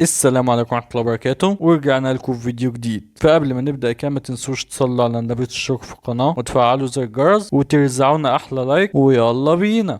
السلام عليكم ورحمة الله وبركاته، ورجعنا لكم في فيديو جديد. فقبل ما نبدأ كده ما تنسوش تصلوا على النبي، تشتركوا في القناة وتفعلوا زر الجرس وترزعونا أحلى لايك، ويلا بينا.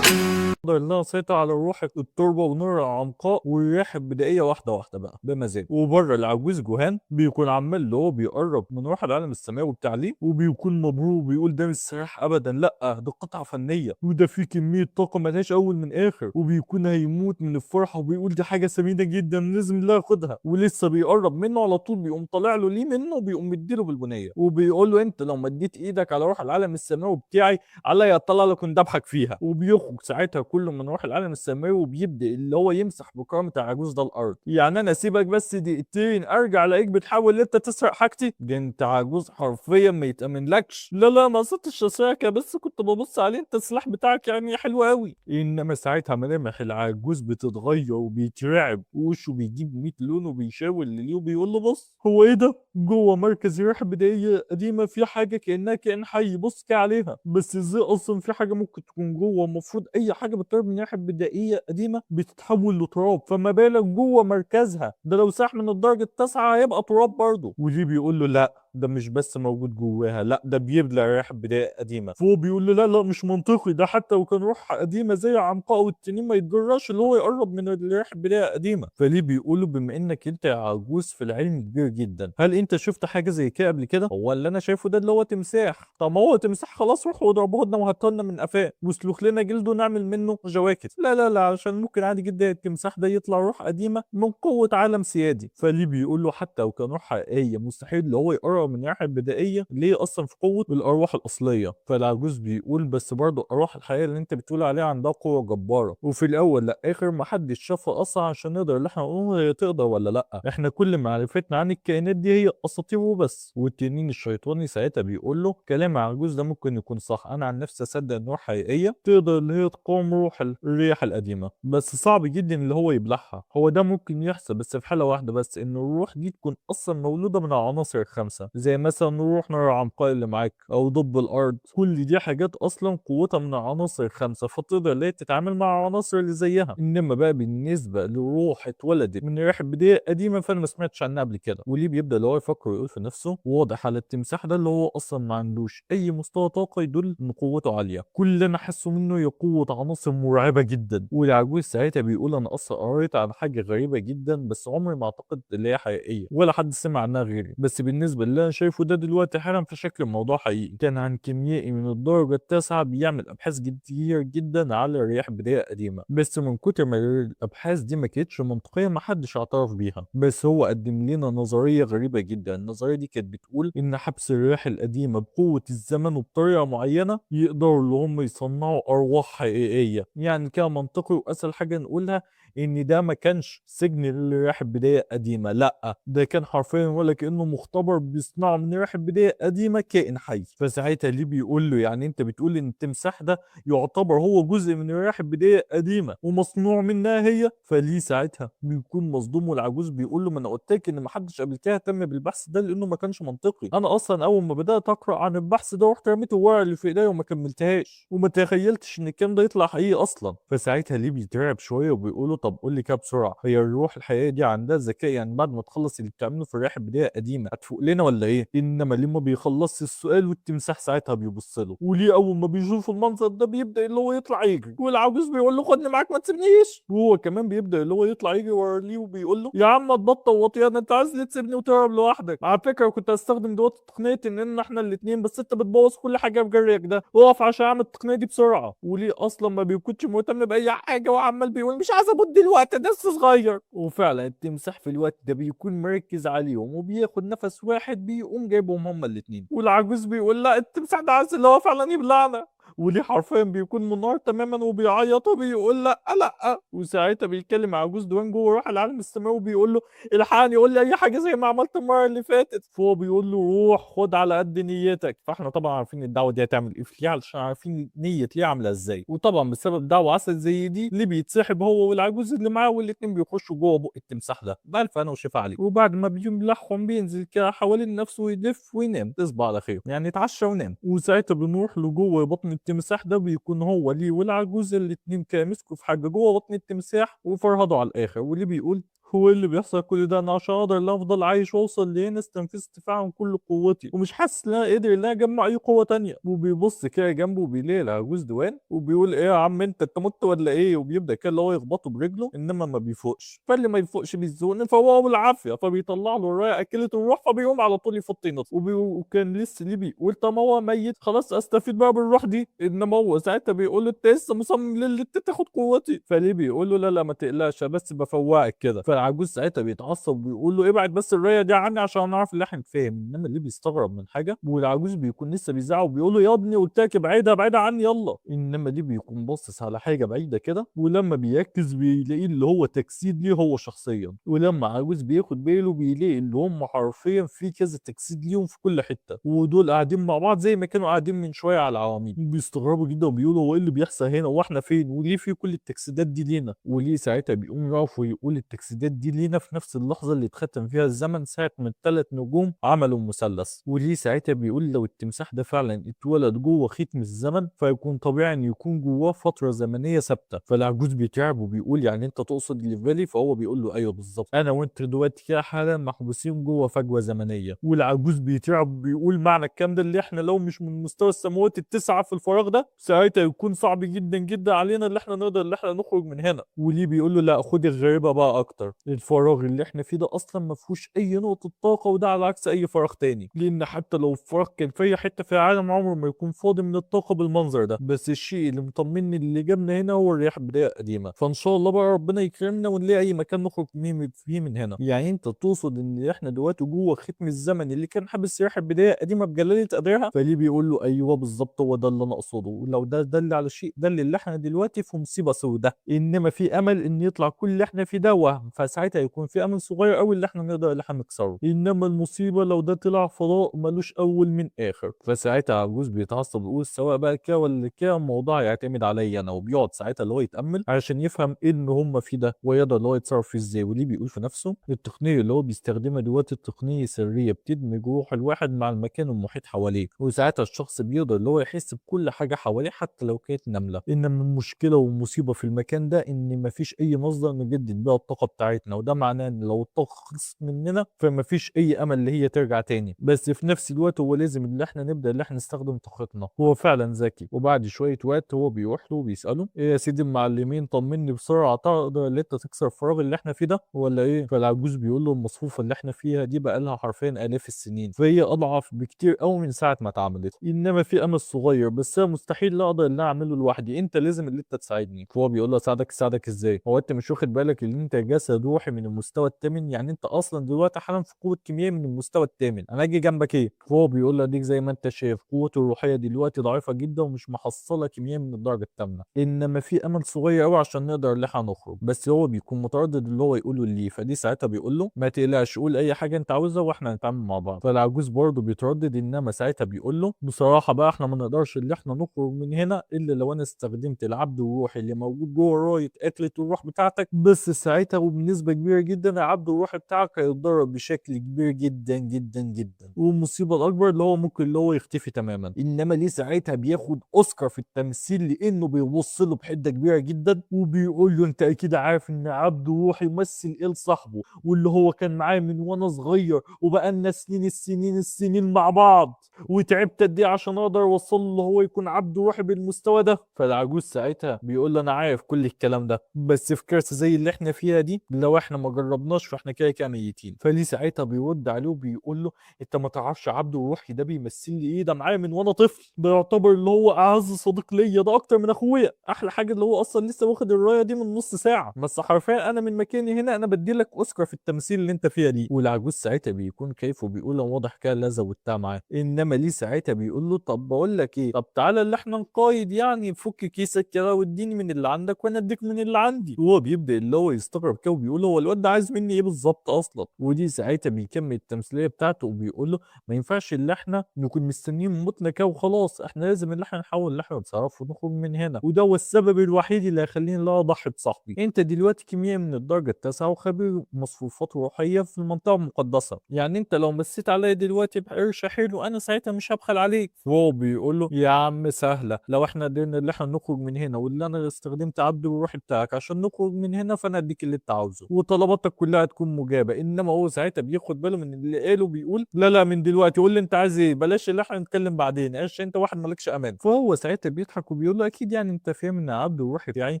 قدر الله سيطر على روح التربة ونور العنقاء والرياح البدائية واحدة واحدة بقى بمزاج. وبره العجوز جوهان بيكون عمال اللي هو بيقرب من روح العالم السماوي بتاع ليه، وبيكون مبهور وبيقول ده مش سلاح ابدا، لا ده قطعه فنية وده فيه كمية طاقة ملهاش اول من اخر، وبيكون هيموت من الفرحة وبيقول دي حاجة ثمينة جدا لازم لا ياخدها. ولسه بيقرب منه على طول بيقوم طالع له ليه منه وبيقوم مديله بالبنيه وبيقول له انت لو مديت ايدك على روح العالم السماوي بتاعي عليا اطلع لك وندبحك فيها. وبيخرج ساعتها كله من روح العالم السماوي وبيبدا اللي هو يمسح بكرامة العجوز ده الارض. يعني انا اسيبك بس دقيقتين ارجع الاقيك بتحاول ان انت تسرق حاجتي؟ ده انت عجوز حرفيا ما يتامنلكش. لا لا ما قصدتش اسرقك، بس كنت ببص عليه، انت السلاح بتاعك يعني حلو قوي. انما ساعتها ملامح العجوز بتتغير وبيترعب ووشه بيجيب 100 لون وبيشاور ليه وبيقول له بص هو ايه ده؟ جوه مركز رياح بدائية قديمة في حاجة كانها كائن حي، بص كده عليها. بس ازاي اصلا في حاجة ممكن تكون جوه؟ المفروض اي حاجة بتطير من رياح بدائية قديمة بتتحول لتراب، فما بالك جوه مركزها ده؟ لو ساح من الدرجة التاسعة هيبقى تراب برضه. وليه بيقول له لا ده مش بس موجود جواها، لا ده بيبلع رياح بداية قديمة. فهو بيقول له لا لا مش منطقي ده، حتى لو كان روح قديمة زي عنقاء والتنين ما يتجرش اللي هو يقرب من الرياح بداية قديمة. فليه بيقول له بما انك انت عجوز في العلم كبير جدا، هل انت شفت حاجة زي كده قبل كده؟ هو اللي انا شايفه ده اللي هو تمساح. طب ما هو تمساح خلاص، روح واضربه لنا وهاتوا لنا من قفاه واسلخ لنا جلده نعمل منه جواكت. لا لا لا، عشان ممكن عادي جدا التمساح ده يطلع روح قديمة من قوة عالم سيادي. فليه بيقول له حتى لو كان روح حقيقية مستحيل اللي هو يقرب من الرياح البدائية، ليه اصلا في قوة الارواح الاصلية. فالعجوز بيقول بس برضه الارواح الحقيقية اللي انت بتقول عليها عندها قوة جبارة، وفي الاول لا اخر ما حدش شافها اصلا عشان نقدر اللي احنا نقول هي تقدر ولا لا. احنا كل معرفتنا عن الكائنات دي هي اساطير وبس. والتنين الشيطاني ساعتها بيقول له كلام العجوز ده ممكن يكون صح، انا عن نفسي اصدق ان روح حقيقية تقدر اللي هي تقاوم روح الرياح القديمة، بس صعب جدا اللي هو يبلعها. هو ده ممكن يحصل بس في حاله واحدة بس، ان الروح دي تكون اصلا مولودة من العناصر الخمسة، زي مثلا روح نار العنقاء اللي معاك او دب الارض. كل دي حاجات اصلا قوتها من العناصر الخمسة، فتقدر ليه تتعامل مع العناصر اللي زيها. انما بقى بالنسبة لروح اتولدت من ريح بداية قديمة فانا ما سمعتش عنها قبل كده. وليه بيبدا اللي هو يفكر ويقول في نفسه واضح على التمساح ده اللي هو اصلا ما عندوش اي مستوى طاقة يدل ان قوته عالية، كل اللي انا حاسه منه هي قوة عناصر مرعبة جدا. والعجوز ساعتها بيقول انا اصلا قريت عن حاجة غريبة جدا بس عمري ما اعتقد اللي هي حقيقية ولا حد سمع عنها غيري، بس بالنسبة اللي انا شايفه ده دلوقتي حالا في شكل الموضوع حقيقي. كان عن كيميائي من الدرجة التاسعة بيعمل ابحاث كتير جدا على الرياح بداية قديمة، بس من كتر ما الابحاث دي ما كانتش منطقية ما حدش اعترف بيها. بس هو قدم لنا نظرية غريبة جدا. النظرية دي كانت بتقول ان حبس الرياح القديمة بقوة الزمن وبطريقة معينة يقدروا اللي هم يصنعوا ارواح حقيقية. يعني كده منطقي، واسهل حاجة نقولها ان ده ما كانش سجن للرياح البداية القديمة، لا ده كان حرفيا ولا كانه مختبر بيصنعوا من رياح البداية القديمة كائن حي. فساعتها ليه بيقول له يعني انت بتقول ان التمساح ده يعتبر هو جزء من الرياح البداية القديمة ومصنوع منها هي؟ فليه ساعتها بيكون مصدوم، والعجوز بيقول له ما انا قلت لك ان ما حدش قبل كده اهتم بالبحث ده لانه ما كانش منطقي. انا اصلا اول ما بدات اقرا عن البحث ده رحت رميت الورقة اللي في ايديا وما كملتهاش، وما تخيلتش ان الكلام ده يطلع حقيقي اصلا. فساعتها ليه بيترعب شوية وبيقول له طب قول لي كده بسرعة، هي الروح الحقيقية دي عندها ذكاء؟ يعني بعد ما تخلص اللي بتعمله في الرياح البداية القديمة هتفوق لنا ولا ايه؟ انما ليه ما بيخلصش السؤال والتمساح ساعتها بيبص له، وليه اول ما بيشوف المنظر ده بيبدا اللي هو يطلع يجري، والعجوز بيقول له خدني معاك ما تسيبنيش، وهو كمان بيبدا اللي هو يطلع يجري ورا ليه وبيقول له يا عم تبطل وطيان، انت عايز ليه تسيبني وتهرب لوحدك؟ على فكرة كنت هستخدم دلوقتي تقنية ان احنا الاثنين، بس انت بتبوظ كل حاجة بجريك ده، اقف عشان اعمل التقنية دي بسرعة. وليه اصلا ما بيكونش مهتم باي حاجة وعمال بيقول مش عايز اموت دلوقتي انا لسه صغير. وفعلا التمساح في الوقت ده بيكون مركز عليهم وبياخد نفس واحد بيقوم جايبهم هما الاثنين، والعجوز بيقول لا التمساح ده عايز اللي هو فعلا يبلعنا. وليه حرفيا بيكون منهار تماما وبيعيط وبيقول لا لا. وساعتها بيتكلم عجوز دوان جوه روح العالم السماوي وبيقول له الحقني، قول لي اي حاجة زي ما عملت المرة اللي فاتت. فهو بيقول له روح خد على قد نيتك. فاحنا طبعا عارفين الدعوة دي هتعمل ايه في ليه، علشان عارفين نيه ليه عامله ازاي. وطبعا بسبب دعوه عسل زي دي ليه بيتسحب هو والعجوز اللي معاه، والاثنين بيخشوا جوه بق التمساح ده بألف انا وشفا عليه. وبعد ما بيملحهم بينزل كده حوالين نفسه ويلف وينام، تصبح على خير يعني، اتعشى ونام. وساعتها بنروح لجوه بطن التمساح ده، بيكون هو ليه والعجوز الاتنين كده مسكوا في حاجة جوه بطن التمساح وفرهدوا على الاخر. واللي بيقول هو إيه اللي بيحصل كل ده؟ انا عشان اقدر لا افضل عايش واوصل لهنا استنفذت فعلا كل قوتي، ومش حاسس ان انا قادر ان انا اجمع اي قوة تانية. وبيبص كده جنبه وبيلاقي العجوز دوان وبيقول ايه يا عم انت مت ولا ايه؟ وبيبدا كده اللي هو يخبطه برجله، انما ما بيفوقش. فاللي ما يفوقش بيزوق فهو بالعافية، فبيطلع له الراية اكلته الروح، فبيقوم على طول يفط ينط. وكان لسه ليه بيقول طب ما هو ميت خلاص استفيد بقى بالروح دي، انما هو ساعتها بيقول له انت لسه مصمم ليه انت تاخد قوتي؟ فليه بيقول له لا لا ما تقلقش بس بفوقك كده. فالعجوز ساعتها بيتعصب وبيقول له ابعد بس الراية دي عني عشان نعرف اللي احنا نتفاهم. انما اللي بيستغرب من حاجة، والعجوز بيكون لسه بيزعق وبيقول له يا ابني قلت لك ابعدها ابعدها عني يلا. انما دي بيكون باصص على حاجة بعيدة كده، ولما بيركز بيلاقيه اللي هو تجسيد ليه هو شخصيا. ولما عجوز بياخد باله بيلاقي اللي هم حرفيا في كذا تجسيد ليهم في كل حتة، ودول قاعدين مع بعض زي ما كانوا قاعدين من شوية على العواميد. بيستغربوا جدا وبيقولوا هو ايه اللي بيحصل هنا واحنا فين وليه في كل التجسيدات دي لينا؟ وليه ساعتها بيقوم يقف ويقول التجسيدات دي لينا في نفس اللحظة اللي اتختم فيها الزمن ساعة ما الثلاث نجوم عملوا مثلث. وليه ساعتها بيقول لو التمساح ده فعلا اتولد جوه ختم الزمن فيكون طبيعي ان يكون جواه فترة زمنية ثابتة. فالعجوز بيتعب وبيقول يعني انت تقصد اللي في بالي؟ فهو بيقول له ايوه بالظبط، انا وانت دلوقتي كده حالا محبوسين جوه فجوة زمنية. والعجوز بيتعب وبيقول معنى الكلام ده اللي احنا لو مش من مستوى السماوات التسعة في الفراغ ده ساعتها يكون صعب جدا جدا علينا اللي احنا نقدر اللي احنا نخرج من هنا. وليه بيقول له لا خد الغريبة بقى اكتر، الفراغ اللي احنا فيه ده اصلا ما فيهوش اي نقطة طاقة، وده على عكس اي فراغ تاني، لان حتى لو الفراغ كان في اي حتة في العالم عمره ما يكون فاضي من الطاقة بالمنظر ده. بس الشيء اللي مطمني اللي جابنا هنا هو الرياح بداية قديمة، فان شاء الله بقى ربنا يكرمنا ونلاقي اي مكان نخرج فيه من هنا. يعني انت تقصد ان احنا دلوقتي جوه ختم الزمن اللي كان حابس رياح البداية القديمة بجلاله قدرها؟ فليه بيقول له ايوه بالظبط هو ده اللي انا اقصده، ولو ده دل على شيء دل اللي احنا دلوقتي في مصيبة سوداء، انما في امل ان يطلع كل اللي احنا فيه ده وهم، فساعتها يكون في امل صغير قوي اللي احنا نقدر اللي احنا نكسره. انما المصيبة لو ده طلع فضاء ملوش اول من اخر. فساعتها عجوز بيتعصب ويقول سواء بقى كده ولا كده الموضوع يعتمد عليا انا، وبيقعد ساعتها اللي هو يتامل عشان يفهم ايه اللي هم فيه ده ويقدر اللي هو يتصرف فيه ازاي. وليه بيقول في نفسه التقنية اللي هو بيستخدمها دلوقتي التقنية سرية بتدمج روح الواحد مع المكان المحيط حواليه، وساعتها الشخص بيقدر اللي هو يحس بكل حاجة حواليه حتى لو كانت نملة. انما المشكلة والمصيبة في المكان ده ان مفيش اي مصدر نجدد بيها الطاقة بتاعتنا، وده معناه ان لو الطاقة خلصت مننا فمفيش اي امل اللي هي ترجع تاني. بس في نفس الوقت هو لازم اللي احنا نبدا اللي احنا نستخدم طاقتنا. هو فعلا ذكي. وبعد شوية وقت هو بيروح له وبيساله ايه يا سيدي المعلمين طمني بسرعة، تقدر اللي انت تكسر الفراغ اللي احنا فيه ده ولا ايه؟ فالعجوز بيقول له المصفوفه اللي احنا فيها دي بقى لها حرفيا الاف السنين، فهي اضعف بكتير قوي من ساعة ما اتعملت، انما في امل صغير بس انا مستحيل لا اقدر ان انا اعمله لوحدي، انت لازم اللي انت تساعدني. فهو بيقول له اساعدك اساعدك ازاي؟ هو انت مش واخد بالك ان انت جسد روحي من المستوى الثامن؟ يعني انت اصلا دلوقتي حالا في قوة كيميائية من المستوى الثامن، انا اجي جنبك ايه؟ فهو بيقول له اديك زي ما انت شايف قوته الروحية دلوقتي ضعيفة جدا ومش محصله كيميائية من الدرجة الثامنة، انما في امل صغير قوي عشان نقدر اللي احنا نخرج. بس هو بيكون متردد اللي هو يقوله ليه. فدي ساعتها بيقول له ما تقلقش قول اي حاجة انت عاوزها واحنا هنتعامل مع بعض. فالعجوز برضه بيتردد، انما ساعتها بيقول له بصراحة بقى احنا ما نقدرش اللي احنا نخرج من هنا الا لو انا استخدمت العبد الروحي اللي موجود جوه رايه قتلة الروح بتاعتك، بس ساعتها وبنسبة كبيرة جدا العبد الروحي بتاعك هيتضرب بشكل كبير جدا جدا جدا، والمصيبة الاكبر اللي هو ممكن اللي هو يختفي تماما. انما ليه ساعتها بياخد اوسكار في التمثيل لانه بيبص له بحده كبيرة جدا وبيقول له انت اكيد عارف ان عبد روحي يمثل ايه لصاحبه واللي هو كان معايا من وانا صغير وبقالنا سنين السنين السنين مع بعض وتعبت قد ايه عشان اقدر اوصل له هو يكون عبد روحي بالمستوى ده. فالعجوز ساعتها بيقول له انا عارف كل الكلام ده، بس في كارثة زي اللي احنا فيها دي لو احنا ما جربناش فاحنا كده كده ميتين. فليه ساعتها بيرد عليه وبيقول له انت ما تعرفش عبده الروحي ده بيمثل لي ايه، ده معايا من وانا طفل، ده يعتبر اللي هو اعز صديق ليا، ده اكتر من اخويا. احلى حاجة اللي هو اصلا لسه واخد الراية دي من نص ساعة بس، حرفيا انا من مكاني هنا انا بدي لك اوسكار في التمثيل اللي انت فيها دي. والعجوز ساعتها بيكون كيف وبيقول له واضح كده لا زودتها معاه. انما ليه ساعتها بيقول له طب بقول لك ايه، طب تعالى اللي احنا نقايد يعني، فك كيسك كده واديني من اللي عندك وانا اديك من اللي عندي. وهو بيبدا اللي هو يستغرب كده وبيقول هو الواد ده عايز مني ايه بالظبط اصلا. ودي ساعتها بيكمل التمثيلية بتاعته وبيقول له ما ينفعش اللي احنا نكون مستنيين موتنا كده وخلاص، احنا لازم اللي احنا نحاول اللي احنا نتصرف ونخرج من هنا، وده هو السبب الوحيد اللي هيخليني لا اضحي بصاحبي. انت دلوقتي كيميائي من الدرجة التاسعة وخبير مصفوفات روحية في المنطقة المقدسة، يعني انت لو مسيت عليا دلوقتي بقرش حلو انا ساعتها مش هبخل عليك. وهو بيقول له يا عم سهلة، لو احنا قدرنا اللي احنا نخرج من هنا واللي انا استخدمت عبد الروح بتاعك عشان نخرج من هنا فانا اديك اللي انت عاوزه وطلباتك كلها هتكون مجابه. انما هو ساعتها بياخد باله من اللي قاله بيقول لا لا من دلوقتي قول لي انت عايز ايه، بلاش اللي احنا نتكلم بعدين عشان انت واحد مالكش امان. فهو ساعتها بيضحك وبيقول له اكيد يعني انت فاهم ان عبد الروح يعني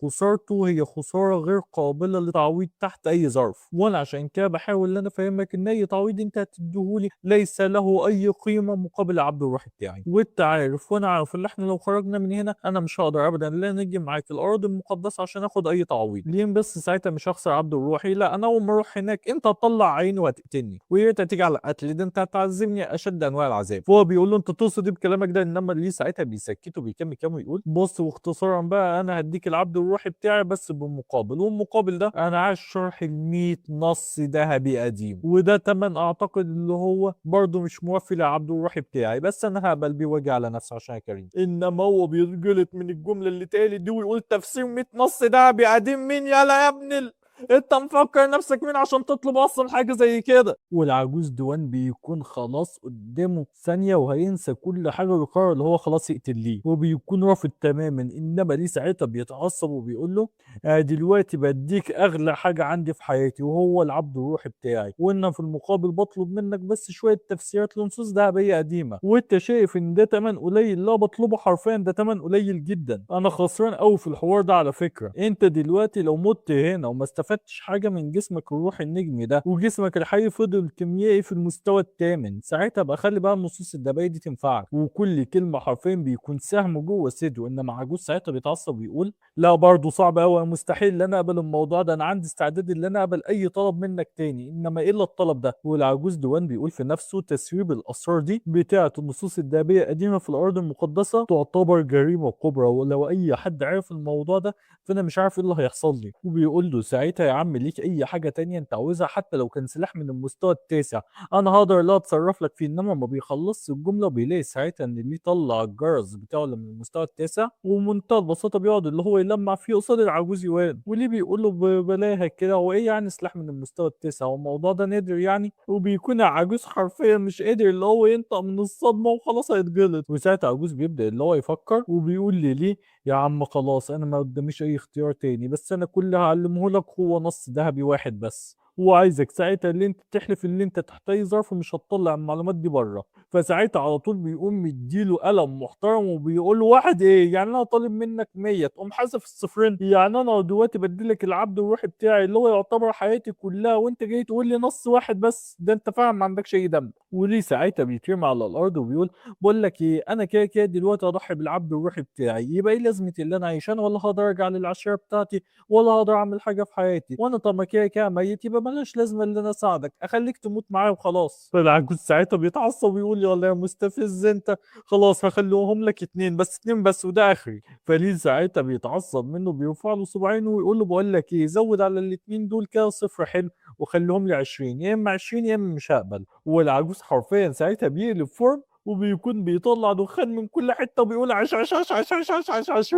خسارته هي خسارة غير قابله للتعويض تحت اي ظرف، وانا عشان كده بحاول ان انا افهمك ان اي تعويض انت هتديهولي ليس له اي قيمة مقابل عبد الروح بتاعي، وانت عارف وانا عارف ان احنا لو خرجنا من هنا انا مش هقدر ابدا لا نجي معاك الارض المقدسة عشان اخد اي تعويض. ليه بس ساعتها مش هخسر عبد الروحي، لا انا اول ما اروح هناك انت هتطلع عيني وهتقتلني، ويا ريت هتيجي على القتل ده انت هتعذبني اشد انواع العذاب. فهو بيقول له انت تقصد ايه بكلامك ده؟ انما ليه ساعتها بيسكته بيكمل كلامه ويقول بص واختصارا بقى انا هديك العبد الروحي بتاعي بس بمقابل، والمقابل ده انا عايز شرح ال 100 نص ذهبي قديم، وده تمن اعتقد اللي هو برضه مش موفي لعبد الروحي بتاعي، بس انا هقبل بيه واجي على نفسي عشان يا كريم. انما هو بيتجلط من الجملة اللي اتقالت دي ويقول تفسير 100 نص ذهبي قديم مين يالا يا ابن انت مفكر نفسك مين عشان تطلب اصلا حاجة زي كده؟ والعجوز دوان بيكون خلاص قدامه ثانية وهينسى كل حاجة ويقرر اللي هو خلاص يقتل ليه، وبيكون رافض تماما. انما ليه ساعتها بيتعصب وبيقول له انا دلوقتي بديك اغلى حاجة عندي في حياتي وهو العبد الروحي بتاعي، وان في المقابل بطلب منك بس شوية تفسيرات لنصوص ذهبية قديمة، وانت شايف ان ده تمن قليل؟ لا بطلبه حرفيا ده تمن قليل جدا، انا خسران قوي في الحوار ده على فكرة. انت دلوقتي لو مت هنا وما استفدتش حاجة من جسمك الروحي النجمي ده وجسمك الحي فضل كيميائي في المستوى الثامن، ساعتها بقى خلي بقى النصوص الذهبية دي تنفعك. وكل كلمة حرفيا بيكون سهم جوه صدره. انما عجوز ساعتها بيتعصب ويقول لا برضه صعب قوي، مستحيل ان انا اقبل الموضوع ده، انا عندي استعداد ان انا اقبل اي طلب منك تاني انما الا الطلب ده. والعجوز دوان بيقول في نفسه تسريب الاسرار دي بتاعه النصوص الذهبية القديمة في الارض المقدسة تعتبر جريمة كبرى، ولو اي حد عرف الموضوع ده فانا مش عارف ايه اللي هيحصل لي. وبيقول له ساعتها يا عم ليك اي حاجة تانية انت عاوزها حتى لو كان سلاح من المستوى التاسع انا هقدر لا اتصرف لك فيه. انما ما بيخلصش الجملة بيلاقي ساعتها ان اللي طلع الجرس بتاعه من المستوى التاسع، ومنتهى البساطة بيقعد اللي هو يلمع فيه قصاد العجوز يوان، وليه بيقول له ببلاها كده هو ايه يعني سلاح من المستوى التاسع، هو الموضوع ده نادر يعني؟ وبيكون العجوز حرفيا مش قادر اللي هو ينطق من الصدمة وخلاص هيتجلط. وساعتها العجوز بيبدا اللي هو يفكر وبيقول لي ليه يا عم خلاص انا ما قداميش اي اختيار تاني، بس انا كل اللي هعلمه لك هو نص ذهبي واحد بس، وعايزك ساعتها اللي انت تحلف اللي انت تحت اي ظرف مش هتطلع المعلومات دي بره. فساعتها على طول بيقوم مديله قلم محترم وبيقول له واحد ايه يعني انا طالب منك 100 تقوم حذف الصفرين، يعني انا دلوقتي بديلك العبد الروحي بتاعي اللي هو يعتبر حياتي كلها وانت جاي تقول لي نص واحد بس، ده انت فعلا ما عندكش اي دم. وليه ساعتها بيترمي على الارض وبيقول بقول لك ايه انا كده كده دلوقتي اضحي بالعبد الروحي بتاعي، يبقى ايه لازمه اللي انا عايشان، ولا هقدر ارجع للعشيره بتاعتي، ولا هقدر اعمل حاجة في حياتي، وانا طب ما كده كده ميت يبقى ملهاش لازمه اللي انا اساعدك، اخليك تموت معايا وخلاص. فالعجوز ساعتها بيتعصب ويقول يلا يا مستفز انت، خلاص هخليهم لك 2 بس، 2 بس وده اخري. فليه ساعتها بيتعصب منه بيرفع له صباعينه ويقول له بقول لك ايه زود على الاثنين دول كده صفر حلو وخليهم لي 20، يا اما 20 يا اما مش هقبل. والعجوز حرفيا ساعتها بيقلب فرن وبيكون بيطلع دخان من كل حتة وبيقول عش عش عش عش عش عش عش 20،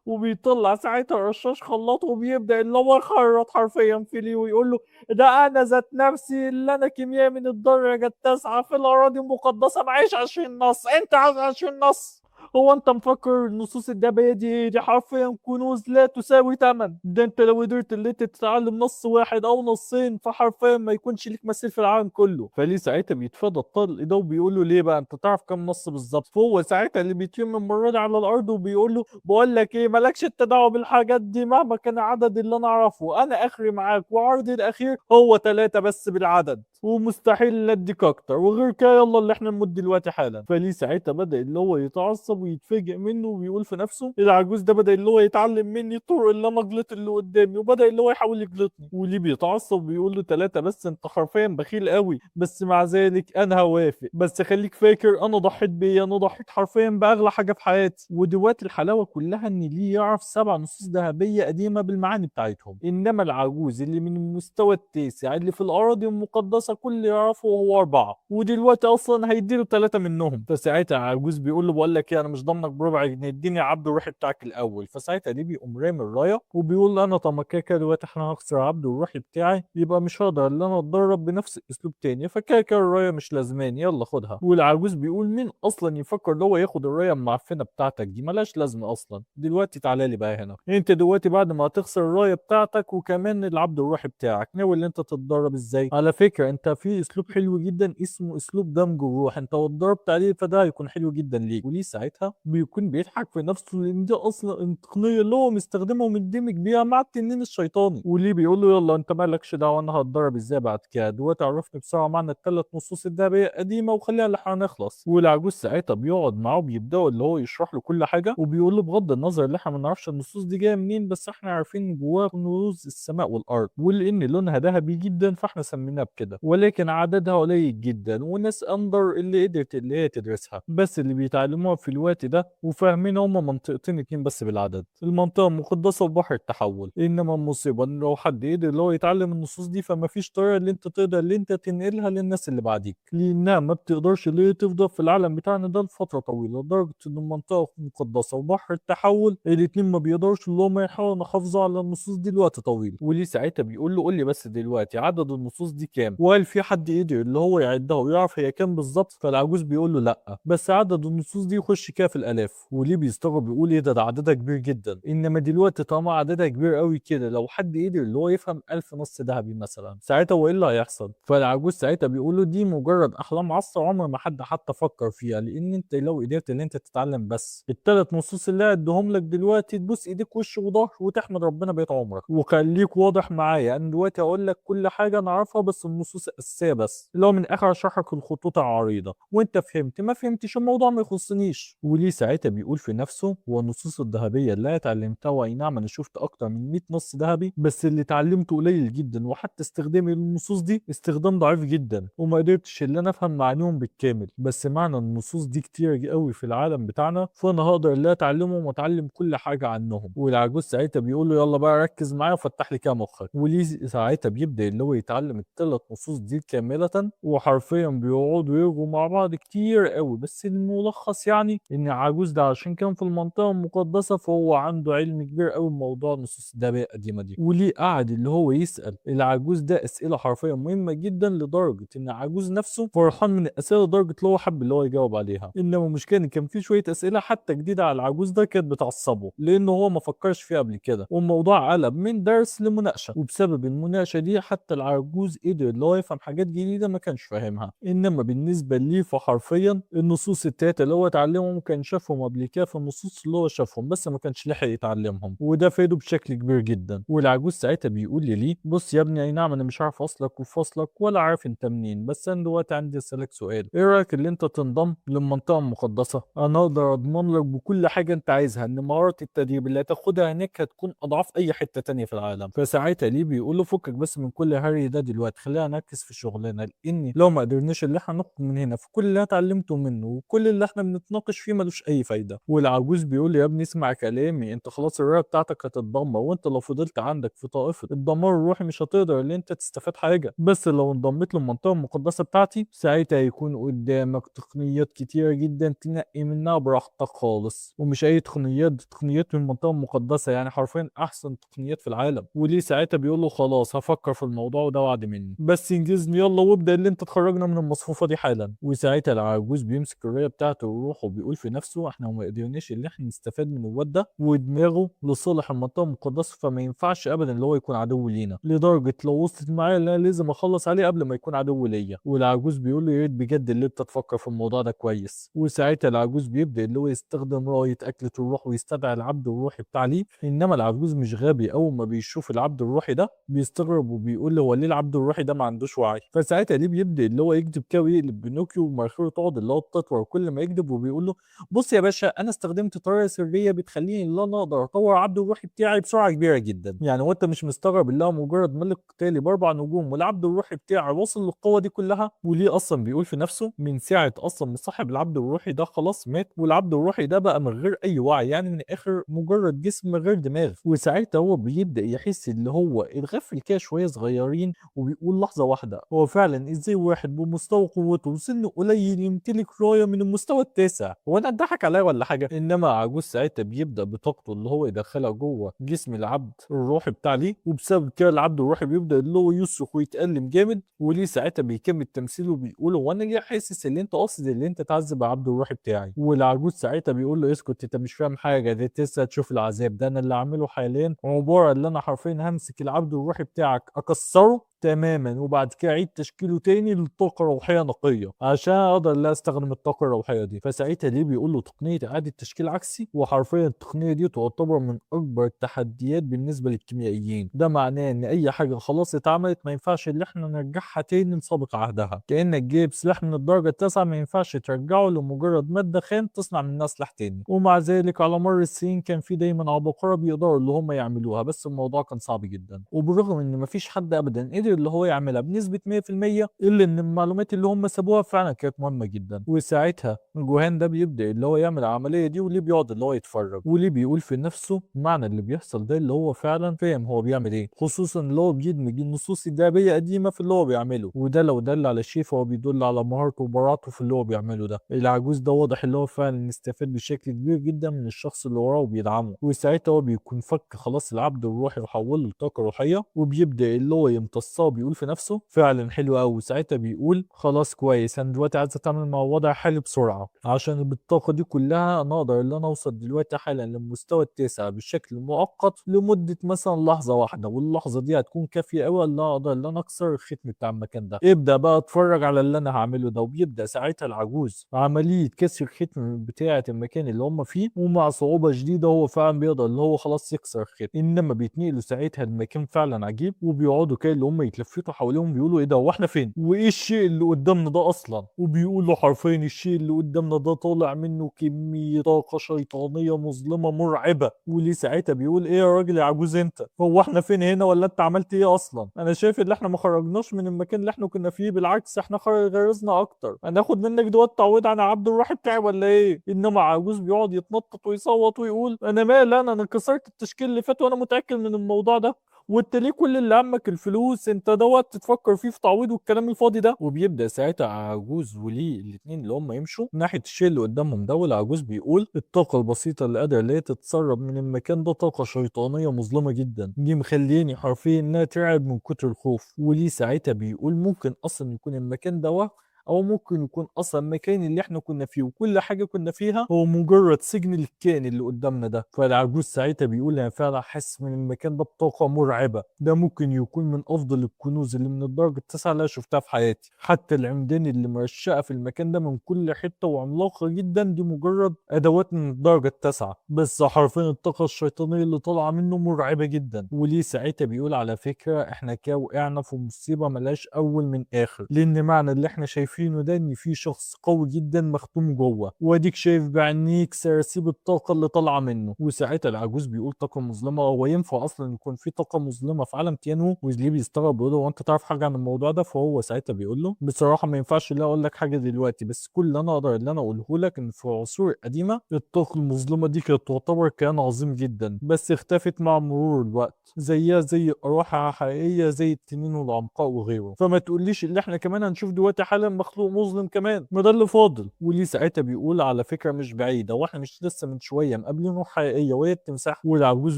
وبيطلع ساعتها رشاش خلاط وبيبدا اللي هو يخرط حرفيا في ليه ويقول له ده انا ذات نفسي اللي انا كيميائي من الدرجة التاسعة في الاراضي المقدسة معيش 20 نص، انت عاوز 20 نص؟ هو انت مفكر النصوص الذهبية دي ايه؟ دي حرفيا كنوز لا تساوي ثمن. ده انت لو قدرت اللي انت تتعلم نص واحد او نصين فحرفيا ما يكونش ليك مثيل في العالم كله. فليه ساعتها بيتفادى الطلق ده وبيقول له ليه بقى انت تعرف كام نص بالظبط؟ فهو ساعتها اللي بيتم المرة دي على الارض وبيقول له بقول لك ايه، مالكش التداعب بالحاجات دي مهما كان عدد اللي انا اعرفه، انا اخري معاك وعرضي الاخير هو 3 بس بالعدد ومستحيل اديك اكتر، وغير كده يلا اللي احنا نموت دلوقتي حالا. فليه ساعتها بدا اللي هو يتعصب ويتفاجئ منه وبيقول في نفسه العجوز ده بدا اللي هو يتعلم مني طرق اللي انا اجلط اللي قدامي، وبدا اللي هو يحاول يجلطني. وليه بيتعصب وبيقول له 3 بس، انت حرفيا بخيل قوي، بس مع ذلك انا هوافق، بس خليك فاكر انا ضحيت بيه، انا ضحيت حرفيا باغلى حاجة في حياتي. ودلوقتي الحلاوة كلها ان ليه يعرف 7 نصوص ذهبية قديمة بالمعاني بتاعتهم، انما العجوز اللي من المستوى التاسع اللي في الاراضي المقدسة كل اللي يعرفه هو 4، ودلوقتي اصلا هيديله 3 منهم. فساعتها العجوز بيقول له بقول لك ايه، انا مش ضامنك بربع جنيه، اديني عبد الروحي بتاعك الاول. فساعتها دي بيقوم رامي الراية وبيقول انا طب ما كده كده دلوقتي احنا هخسر عبد الروحي بتاعي، يبقى مش هقدر ان انا اتدرب بنفس الاسلوب تاني، فكده كده الراية مش لازماني، يلا خدها. والعجوز بيقول مين اصلا يفكر ان هو ياخد الراية المعفنه بتاعتك دي، ملاش لازمه اصلا، دلوقتي تعالى لي بقى هنا، انت دلوقتي بعد ما هتخسر الراية بتاعتك وكمان العبد الروحي بتاعك ناوي ان انت تتدرب ازاي؟ على فكرة انت في اسلوب حلو جدا اسمه اسلوب دمج الروح، انت لو اتدربت عليه فده هيكون حلو جدا ليك. وليه ساعتها بيكون بيضحك في نفسه لان دي اصلا التقنية اللي هو مستخدمها ومندمج بيها مع التنين الشيطاني. وليه بيقول له يلا انت مالكش دعوه انا هتدرب ازاي بعد كده، دلوقتي عرفني بسرعة معنى ال3 نصوص الذهبية القديمة وخليها اللي هنخلص. والعجوز ساعتها بيقعد معاه وبيبداوا اللي هو يشرح له كل حاجة، وبيقول له بغض النظر اللي احنا ما نعرفش النصوص دي جاية منين، بس احنا عارفين جواها كنوز السماء والارض، ولان لونها ذهبي جدا فاحنا سميناها بكده، ولكن عددها قليل جدا وناس اندر اللي قدرت اللي هي تدرسها، بس اللي بيتعلموها في الوقت ده وفاهمين هما منطقتين 2 بس بالعدد، المنطقة المقدسة وبحر التحول. انما المصيبة ان لو حد قدر اللي هو يتعلم النصوص دي فما فيش طريقه اللي انت تقدر اللي انت تنقلها للناس اللي بعديك، لانها ما بتقدرش اللي هي تفضل في العالم بتاعنا ده لفترة طويلة، لدرجة ان المنطقة المقدسة وبحر التحول الاتنين ما بيقدرش اللي هم يحاولوا يحافظوا على النصوص دي لوقت طويل. وليه ساعتها بيقول له قول لي بس دلوقتي عدد النصوص دي كام، وهل في حد قدر اللي هو يعدها ويعرف هي كام بالظبط؟ فالعجوز بيقول له لا، بس عدد النصوص دي يخش كده في الالاف. وليه بيستغرب بيقول ايه ده عددها كبير جدا، انما دلوقتي طالما عددها كبير قوي كده لو حد قدر اللي هو يفهم 1000 نص ذهبي مثلا ساعتها هو ايه اللي هيحصل؟ فالعجوز ساعتها بيقول له دي مجرد احلام عصر عمر ما حد حتى فكر فيها، لان انت لو قدرت ان انت تتعلم بس ال3 نصوص اللي هديهم لك دلوقتي تبوس ايديك وش وظهر وتحمد ربنا بقيت عمرك. وخليك واضح معايا انا دلوقتي هقول لك كل حاجة انا اعرفها بس النصوص الاساسية بس، اللي هو من اخر اشرح لك الخطوط العريضة، وانت فهمت ما فهمتش الموضوع ما يخصنيش. وليه ساعتها بيقول في نفسه هو النصوص الذهبية اللي اتعلمتها واي نعم انا شفت اكتر من 100 نص ذهبي بس اللي اتعلمته قليل جدا، وحتى استخدامي للنصوص دي استخدام ضعيف جدا وما قدرتش ان انا افهم معانيهم بالكامل، بس معنى النصوص دي كتير قوي في العالم بتاعنا فانا هقدر اللي اتعلمهم واتعلم كل حاجة عنهم. والعجوز ساعتها بيقول له يلا بقى ركز معايا وفتح لي كده مخك. وليه ساعتها بيبدا اللي هو يتعلم ال3 نصوص دي كاملة، وحرفيا بيقعدوا يرغوا مع بعض كتير قوي. بس الملخص يعني ان العجوز ده عشان كان في المنطقة المقدسة فهو عنده علم كبير قوي بموضوع النصوص الذهبية القديمة دي. وليه قعد اللي هو يسال العجوز ده اسئلة حرفيا مهمة جدا، لدرجة ان العجوز نفسه فرحان من الاسئلة لدرجة اللي هو حب اللي هو يجاوب عليها. انما المشكلة ان كان في شوية اسئلة حتى جديدة على العجوز ده كانت بتعصبه لانه هو ما فكرش فيها قبل كده، والموضوع قلب من درس لمناقشة، وبسبب المناقشة دي حتى العجوز قدر اللي هو يفهم حاجات جديدة ما كانش فاهمها. انما بالنسبة ليه فحرفيا النصوص ال3 اللي هو اتعلمهم كان شافهم قبل كده في النصوص اللي هو شافهم بس ما كانش لحق يتعلمهم، وده فاده بشكل كبير جدا. والعجوز ساعتها بيقول لي ليه بص يا ابني اي نعم انا مش عارف اصلك وفصلك ولا عارف انت منين، بس انا دلوقتي عندي اسالك سؤال، ايه رايك اللي انت تنضم للمنطقة المقدسة؟ انا اقدر اضمن لك بكل حاجة انت عايزها ان مهارة التدريب اللي هتاخدها هناك هتكون اضعاف اي حتة تانية في العالم. فساعتها ليه بيقول له فكك بس من كل هري ده دلوقتي، خلينا نركز في شغلنا، لان لو ما قدرناش اللي احنا نخرج من هنا في كل اللي اتعلمته منه وكل اللي احنا بنتناقش فيه ملوش اي فايده. والعجوز بيقول يا ابني اسمع كلامي، انت خلاص الراية بتاعتك هتتدمر، وانت لو فضلت عندك في طائفة الدمار الروحي مش هتقدر ان انت تستفاد حاجة، بس لو انضميت للمنطقة المقدسة بتاعتي ساعتها هيكون قدامك تقنيات كتيرة جدا تنقي منها براحتك خالص، ومش اي تقنيات، دي تقنيات من المنطقة المقدسة يعني حرفيا احسن تقنيات في العالم. وليه ساعتها بيقول له خلاص هفكر في الموضوع وده وعد مني، بس انجزني يلا وابدا اللي انت تخرجنا من المصفوفه دي حالا. وساعتها العجوز بيمسك الراية بتاعته ويروح وبيقول في نفسه احنا ما قدرناش اللي احنا نستفاد من الواد ده ودماغه لصالح المنطقة المقدسة، فما ينفعش ابدا اللي هو يكون عدو لينا، لدرجة لو وصلت معايا لا لازم اخلص عليه قبل ما يكون عدو ليا. والعجوز بيقول له يا ريت بجد اللي انت تفكر في الموضوع ده كويس. وساعتها العجوز بيبدا اللي هو يستخدم رايه اكله الروح ويستدعي العبد الروحي بتاع ليه. انما العجوز مش غبي، اول ما بيشوف العبد الروحي ده بيستغرب وبيقول له هو ليه العبد الروحي ده ما عندوش وعي؟ فساعتها ليه بيبدا اللي هو يكذب كده ويقلب بينوكيو ومناخيره تقعد اللي هو تطور كل ما يكذب، وبيقول له بص يا باشا انا استخدمت طريقه سرية بتخليني ان انا اقدر اطور عبد الروحي بتاعي بسرعة كبيرة جدا. يعني هو انت مش مستغرب اللي هو مجرد ملك قتالي ب4 نجوم والعبد الروحي بتاعي وصل للقوة دي كلها؟ وليه اصلا بيقول في نفسه من ساعة اصلا ما صاحب العبد الروحي ده خلاص مات والعبد الروحي ده بقى من غير اي وعي، يعني من الاخر مجرد جسم من غير دماغ. وساعتها هو بيبدا يحس اللي هو اتغفل كده شوية صغيرين، وبيقول لحظة واحدة هو فعلا ازاي واحد بمستوى قوته وسنة قليل يمتلك رايه من المستوى التاسع؟ هو انا اتضحك عليا ولا حاجة؟ انما عجوز ساعتها بيبدا بطاقته اللي هو يدخلها جوه جسم العبد الروحي بتاع ليه، وبسبب كده العبد الروحي بيبدا اللي هو يصرخ ويتألم جامد. وليه ساعتها بيكمل تمثيله وبيقول هو انا ليه حاسس اللي انت قاصد اللي انت تعذب العبد الروحي بتاعي؟ والعجوز ساعتها بيقول له اسكت انت مش فاهم حاجة، ده لسه تشوف العذاب ده، انا اللي عامله حاليا عبارة اللي انا حرفيا همسك العبد الروحي بتاعك اكسره تماما وبعد كده اعيد تشكيله تاني لطاقة روحية نقية عشان اقدر لا استخدم الطاقة الروحية دي. فساعتها ليه بيقول له تقنية اعاده تشكيل عكسي، وحرفيا التقنية دي تعتبر من اكبر التحديات بالنسبة للكيميائيين. ده معناه ان اي حاجة خلاص اتعملت ما ينفعش اللي احنا نرجعها تاني لسابق عهدها، كانك جايب سلاح من الدرجة التاسعة ما ينفعش ترجعه لمجرد مادة خام تصنع منها سلاح تاني. ومع ذلك على مر السنين كان في دايما عباقره بيقدروا اللي هم يعملوها، بس الموضوع كان صعب جدا. وبالرغم ان مفيش حد ابدا قدر اللي هو يعملها بنسبة 100%، الا ان المعلومات اللي هم سابوها فعلا كانت مهمة جدا. وساعتها جوهان ده بيبدا اللي هو يعمل العملية دي، وليه بيقعد اللي هو يتفرج، وليه بيقول في نفسه معنى اللي بيحصل ده اللي هو فعلا فاهم هو بيعمل ايه، خصوصا اللي هو بيدمج النصوص الذهبية قديمة في اللي هو بيعمله. وده لو دل على شيء فهو بيدل على مهارته وبراعته في اللي هو بيعمله ده. العجوز ده واضح اللي هو فعلا استفاد بشكل كبير جدا من الشخص اللي وراه وبيدعمه. وساعتها هو بيكون فك خلاص العبد الروحي وحوله لطاقة روحية، وبيبدا اللي هو يمتصها وبيقول في نفسه فعلا حلو قوي. وساعتها بيقول خلاص كويس انا دلوقتي عايز اتعامل مع الوضع حالي بسرعة، عشان بالطاقة دي كلها انا اقدر ان انا اوصل دلوقتي حالا للمستوى التاسع بشكل مؤقت لمدة مثلا لحظة واحدة، واللحظة دي هتكون كافيه قوي ان انا اقدر ان انا اكسر الختم بتاع المكان ده. ابدا بقى اتفرج على اللي انا هعمله ده. وبيبدا ساعتها العجوز عملية كسر الختم بتاعه المكان اللي هم فيه، ومع صعوبة شديدة هو فعلا بيقدر اللي هو خلاص يكسر الختم. انما بيتنقلوا ساعتها لمكان فعلا عجيب، وبيقعدوا كده اللي هم يتلفتوا حواليهم بيقولوا ايه ده، هو احنا فين، وايه الشيء اللي قدامنا ده اصلا؟ وبيقولوا حرفيا الشيء اللي قدامنا ده طالع منه كمية طاقة شيطانية مظلمة مرعبة. وليه ساعتها بيقول ايه يا راجل يا عجوز انت، هو احنا فين هنا، ولا انت عملت ايه اصلا؟ انا شايف ان احنا ما خرجناش من المكان اللي احنا كنا فيه، بالعكس احنا غرزنا اكتر، هناخد منك دوت تعويض عن عبد الروحي بتاعي ولا ايه؟ انما عجوز بيقعد يتنطط ويصوت ويقول انا مال، انا كسرت التشكيل اللي فات وانا متاكد من الموضوع ده، وانت ليه كل اللي همك الفلوس، انت دوت تتفكر فيه في تعويض والكلام الفاضي ده. وبيبدا ساعتها عجوز وليه الاثنين اللي هم يمشوا ناحية الشيء اللي قدامهم ده. والعجوز بيقول الطاقة البسيطة اللي قادرة اللي هي تتسرب من المكان ده طاقة شيطانية مظلمة جدا، دي مخليني حرفيا انها ترعب من كتر الخوف. وليه ساعتها بيقول ممكن اصلا يكون المكان ده، او ممكن يكون اصلا المكان اللي احنا كنا فيه وكل حاجة كنا فيها هو مجرد سجن للكائن اللي قدامنا ده. فالعجوز ساعتها بيقول انا فعلا حاسس من المكان ده بطاقة مرعبة، ده ممكن يكون من افضل الكنوز اللي من الدرجة التاسعة اللي انا شفتها في حياتي، حتى العمدان اللي مرشقه في المكان ده من كل حتة وعملاقه جدا دي مجرد ادوات من الدرجة التاسعة، بس حرفيا الطاقة الشيطانية اللي طالعه منه مرعبة جدا. وليه ساعتها بيقول على فكرة احنا كده وقعنا في مصيبة ملهاش اول من اخر، لان معنى اللي احنا شايفينه ده ان في شخص قوي جدا مختوم جوه، واديك شايف بعينيك سراسيب الطاقة اللي طالعه منه. وساعتها العجوز بيقول طاقة مظلمة، هو ينفع اصلا يكون في طاقة مظلمة في عالم تيانو؟ وليه بيستغرب بيقول له هو انت تعرف حاجة عن الموضوع ده؟ فهو ساعتها بيقول له بصراحة ما ينفعش لا اقول لك حاجة دلوقتي، بس كل اللي انا اقدر اللي انا اقوله لك ان في العصور القديمة الطاقة المظلمة دي كانت تعتبر كيان عظيم جدا، بس اختفت مع مرور الوقت، زيها زي ارواح حقيقية زي التنين والعنقاء وغيره. فما تقوليش اللي احنا كمان هنشوف دلوقتي حالا مخلوق مظلم كمان، ما ده اللي فاضل. وليه ساعتها بيقول على فكرة مش بعيدة، واحنا مش لسه من شوية مقابلين روح حقيقية وهي التمساح؟ والعجوز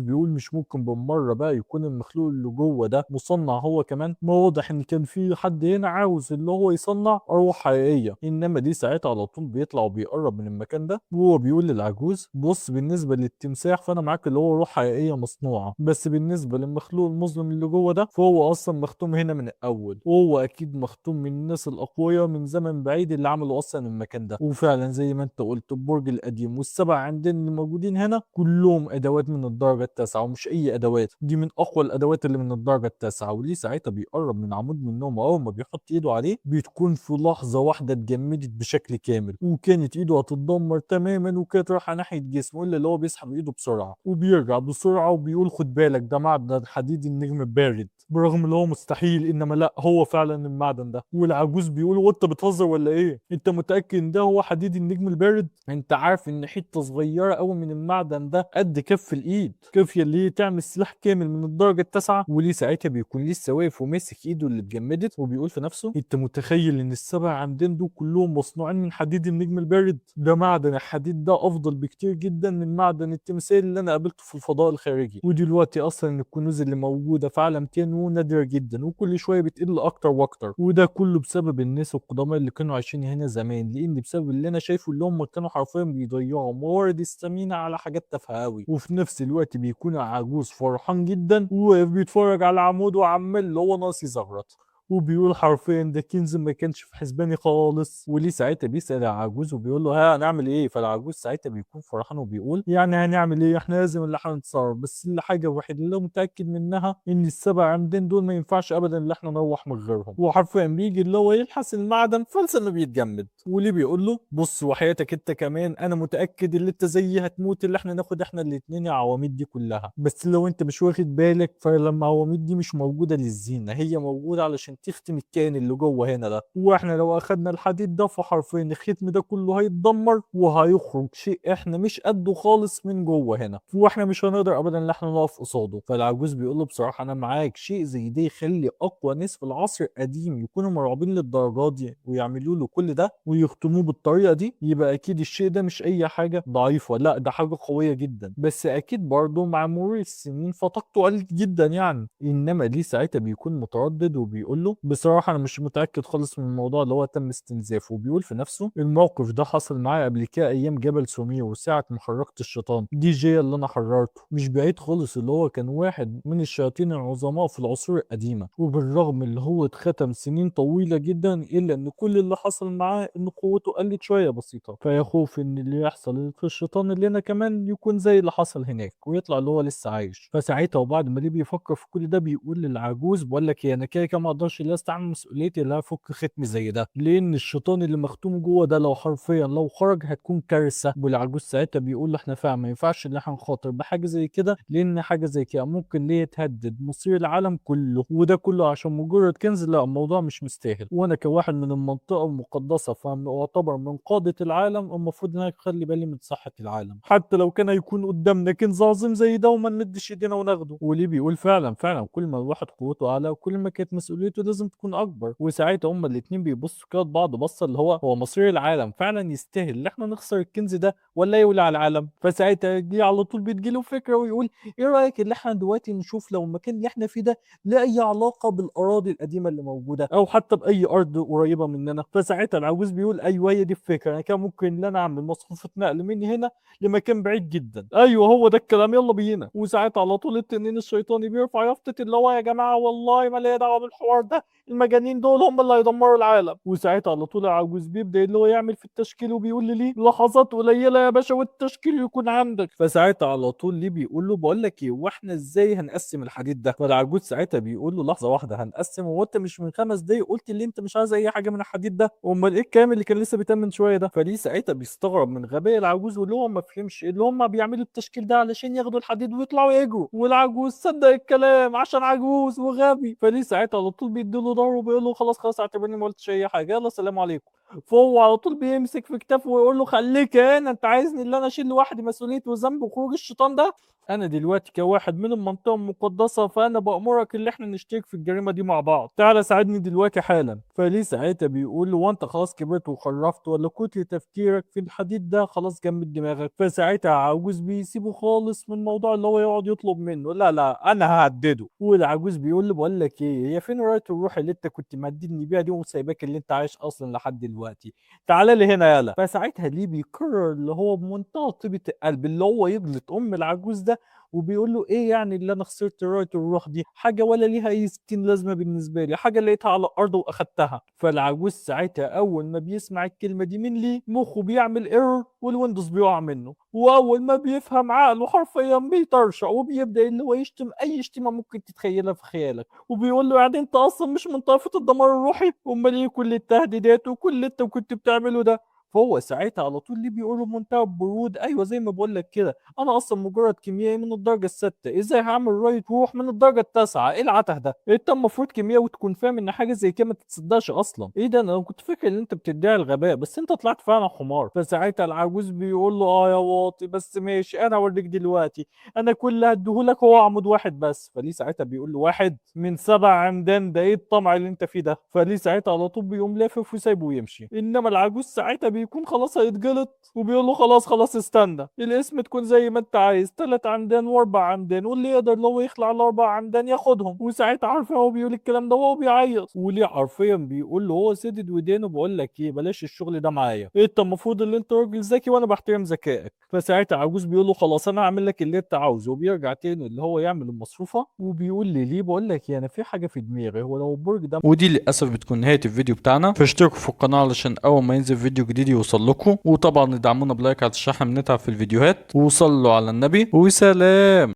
بيقول مش ممكن بالمرة بقى يكون المخلوق اللي جوه ده مصنع هو كمان، ما واضح ان كان في حد هنا عاوز اللي هو يصنع ارواح حقيقية. انما دي ساعتها على طول بيطلع وبيقرب من المكان ده، وهو بيقول للعجوز بص بالنسبة للتمساح فانا معاك اللي هو روح حقيقية مصنوعة، بس بالنسبة للمخلوق المظلم اللي جوه ده فهو اصلا مختوم هنا من الاول، وهو اكيد مختوم من الناس الاقوياء من زمن بعيد اللي عملوا اصلا المكان ده. وفعلا زي ما انت قلت البرج القديم والسبع عندنا اللي موجودين هنا كلهم ادوات من الدرجة التاسعة، ومش اي ادوات، دي من اقوى الادوات اللي من الدرجة التاسعة. وليه ساعتها بيقرب من عمود منهم، واول ما بيحط ايده عليه بتكون في لحظة واحدة اتجمدت بشكل كامل، وكانت ايده هتتدمر تماما وكانت رايحة ناحية جسمه، الا اللي هو بيسحب ايده بسرعة وبيرجع بسرعة وبيقول خد بالك ده معدن حديد النجم البارد، برغم اللي هو مستحيل، انما لا هو فعلا المعدن ده. والعجوز بيقول وانت بتهزر ولا ايه؟ انت متاكد ان ده هو حديد النجم البارد؟ انت عارف ان حتة صغيرة قوي من المعدن ده قد كف الايد كافيه اللي هي تعمل سلاح كامل من الدرجة التاسعة. وليه ساعتها بيكون لسه واقف وماسك ايده اللي اتجمدت وبيقول في نفسه انت متخيل ان السبع عمدان دول كلهم مصنوعين من حديد النجم البارد؟ ده معدن الحديد ده افضل بكتير جدا من معدن التمثال اللي انا قابلته في الفضاء الخارجي. ودلوقتي اصلا الكنوز اللي موجودة في عالم تاني نادرة جدا وكل شوية بتقل اكتر واكتر، وده كله بسبب الناس القدماء اللي كانوا عايشين هنا زمان، لان بسبب اللي انا شايفه اللي هم كانوا حرفيا بيضيعوا موارد الثمينة على حاجات تافهة قوي. وفي نفس الوقت بيكون عجوز فرحان جدا وواقف بيتفرج على العمود وعمال اللي هو ناقص يزغرط وبيقول حرفيا ده كنز ما كانش في حسباني خالص. وليه ساعتها بيسأل العجوز وبيقول له ها هنعمل ايه؟ فالعجوز ساعتها بيكون فرحان وبيقول يعني هنعمل ايه، احنا لازم اللي احنا نتصرف، بس الحاجة الوحيدة اللي متاكد منها ان السبع عمدان دول ما ينفعش ابدا اللي احنا نروح من غيرهم. وحرفيا بيجي اللي هو يلحس المعدن فلسه انه بيتجمد. وليه بيقول له بص وحياتك انت كمان انا متاكد اللي انت زيي هتموت، اللي احنا ناخد احنا الاثنين العواميد دي كلها، بس لو انت مش واخد بالك فلما العواميد دي مش موجودة للزينة، هي موجودة علشان تختم الكائن اللي جوه هنا ده، واحنا لو اخدنا الحديد ده فحرفيا الختم ده كله هيتدمر وهيخرج شيء احنا مش قده خالص من جوه هنا، واحنا مش هنقدر ابدا ان احنا نقف قصاده. فالعجوز بيقول له بصراحة انا معاك، شيء زي ده يخلي اقوى ناس في العصر القديم يكونوا مرعوبين للدرجة دي ويعملوا له كل ده ويختموه بالطريقة دي، يبقى اكيد الشيء ده مش اي حاجة ضعيفة، لا ده حاجة قوية جدا، بس اكيد برضه مع مرور السنين فطاقته قلت جدا يعني. انما ليه ساعتها بيكون متردد وبيقول له بصراحة انا مش متاكد خالص من الموضوع اللي هو تم استنزافه، وبيقول في نفسه الموقف ده حصل معايا قبل كده ايام جبل سومير وساعة ما حركت الشيطان دي جي اللي انا حررته، مش بعيد خالص اللي هو كان واحد من الشياطين العظماء في العصور القديمة، وبالرغم اللي هو اتختم سنين طويلة جدا الا ان كل اللي حصل معاه ان قوته قلت شوية بسيطة، فيا خوف ان اللي يحصل في الشيطان اللي هنا كمان يكون زي اللي حصل هناك ويطلع اللي هو لسه عايش. فساعتها وبعد ما ليه بيفكر في كل ده بيقول للعجوز بقول لك ايه، انا كده كده ما اقدرش لا استعمل مسؤوليتي اللي افك ختم زي ده، لان الشيطان اللي مختوم جوه ده لو حرفيا لو خرج هتكون كارثة. والعجوز ساعتها بيقول له احنا فعلا ما ينفعش ان احنا نخاطر بحاجة زي كده، لان حاجة زي كده ممكن ليه تهدد مصير العالم كله، وده كله عشان مجرد كنز، لا الموضوع مش مستاهل، وانا كواحد من المنطقة المقدسة فاعتبر من قاده العالم المفروض ان انا اخلي بالي من صحة العالم، حتى لو كان هيكون قدامنا كنز عظيم زي ده وما نمدش ايدينا وناخده. وليه بيقول فعلا فعلا كل ما الواحد قوته اعلى وكل ما كانت مسؤوليته لازم تكون اكبر. وساعتها هما الاتنين بيبصوا كده لبعض بصة اللي هو مصير العالم فعلا يستاهل ان احنا نخسر الكنز ده ولا يولع العالم. فساعتها دي على طول بتجيله فكرة ويقول ايه رايك اللي احنا دلوقتي نشوف لو المكان اللي احنا فيه ده لا اي علاقة بالاراضي القديمة اللي موجودة او حتى باي ارض قريبه مننا. فساعتها العجوز بيقول ايوه هي دي الفكرة، انا كان ممكن ان انا اعمل مصفوفة نقل من هنا لمكان بعيد جدا، ايوه هو ده الكلام يلا بينا. وساعتها على طول التنين الشيطاني بيرفع يافطة اللي هو يا جماعة والله ما ليا دعوه بالحوار ده، المجانين دول هم اللي هيدمروا العالم. وساعتها على طول العجوز بيبدا اللي هو يعمل في التشكيل وبيقول لي ليه لحظات قليله يا باشا والتشكيل يكون عندك. فساعتها على طول ليه بيقول له بقول لك ايه، واحنا ازاي هنقسم الحديد ده؟ فالعجوز ساعتها بيقول له لحظة واحدة، هنقسم هو انت مش من 5 دقايق قلت اللي انت مش عايز اي حاجة من الحديد ده؟ امال ايه الكلام اللي كان لسه بيتم من شوية ده؟ فليه ساعتها بيستغرب من غباء العجوز واللي هو ما فهمش اللي هم بيعملوا التشكيل ده علشان ياخدوا الحديد ويطلعوا يجروا، والعجوز صدق الكلام عشان عجوز وغبي. فليه ساعتها على طول بيديله ضهره وبيقول له خلاص خلاص اعتبرني ما قلتش اي حاجة، يلا سلام عليكم. فهو على طول بيمسك في كتافه ويقول له خليك هنا، انت عايزني اللي انا اشيل لوحدي مسؤولية وذنب خروج الشيطان ده؟ انا دلوقتي كواحد من المنطقة المقدسة فانا بامرك اللي احنا نشترك في الجريمة دي مع بعض، تعالى ساعدني دلوقتي حالا. فليه ساعتها بيقول له وانت خلاص كبرت وخرفت ولا كتر تفكيرك في الحديد ده خلاص جمد دماغك؟ فساعتها عجوز بيسيبه خالص من موضوع اللي هو يقعد يطلب منه، لا لا انا ههدده. والعجوز بيقول له بقول لك ايه، هي فين رايه الروح اللي انت كنت مهددني بيها دي وسايباك اللي انت عايش اصلا لحد دلوقتي؟ تعالى لي هنا يلا. فساعتها ليه بيقرر اللي هو بمنتهى طيبة القلب اللي هو يجلط ام العجوز ده وبيقول له ايه يعني اللي انا خسرت رايه الروح دي؟ حاجة ولا ليها اي 60 لازمه بالنسبة لي، حاجة لقيتها على الارض واخدتها. فالعجوز ساعتها اول ما بيسمع الكلمة دي من ليه مخه بيعمل error وال Windows بيقع منه، واول ما بيفهم عقله حرفيا بيطرشق وبيبدا اللي هو يشتم اي شتيمه ممكن تتخيلها في خيالك، وبيقول له يعني انت اصلا مش من طائفة الدمار الروحي؟ امال ايه كل التهديدات وكل اللي انت كنت بتعمله ده؟ فهو ساعتها على طول ليه بيقول له بمنتهى البرود ايوه زي ما بقول لك كده، انا اصلا مجرد كيميائي من الدرجة السادسة، ازاي هعمل رايه روح من الدرجة التاسعة؟ ايه العته ده؟ انت المفروض كيميائي وتكون فاهم ان حاجة زي كده ما تتصدقش اصلا. ايه ده، انا كنت فاكر ان انت بتدعي الغباء بس انت طلعت فعلا حمار. فساعتها العجوز بيقول له اه يا واطي بس ماشي انا اوريك دلوقتي، انا كل اللي هديهولك هو عمود واحد بس. فليه ساعتها بيقول له واحد من 7 عمدان، ده ايه الطمع اللي انت فيه ده؟ فليه ساعتها على طول بيقوم لافف وسايبه ويمشي. انما العجوز ساعتها بيكون خلاص هيتجلط وبيقول له خلاص خلاص استنى، الاسم تكون زي ما انت عايز، 3 عمدان و4 عمدان، واللي يقدر لو يخلع ال4 عمدان ياخدهم. وساعتها عارفه هو بيقول الكلام ده وهو بيعيط، وليه حرفيا بيقول له هو سدد ودانه بقول لك ايه بلاش الشغل ده معايا، انت المفروض ان انت راجل ذكي وانا بحترم ذكائك. فساعتها عجوز بيقول له خلاص انا هعمل لك اللي انت عاوزه، وبيرجع تاني اللي هو يعمل المصروفه. وبيقول لي ليه بقول لك ايه انا في حاجة في دماغي، هو لو البرج ده. ودي للاسف بتكون نهاية الفيديو بتاعنا، فاشتركوا في القناة علشان اول ما ينزل فيديو جديد يوصل لكم، وطبعا ادعمونا ب like علشان احنا بنتعب في الفيديوهات، وصلوا على النبي وسلام.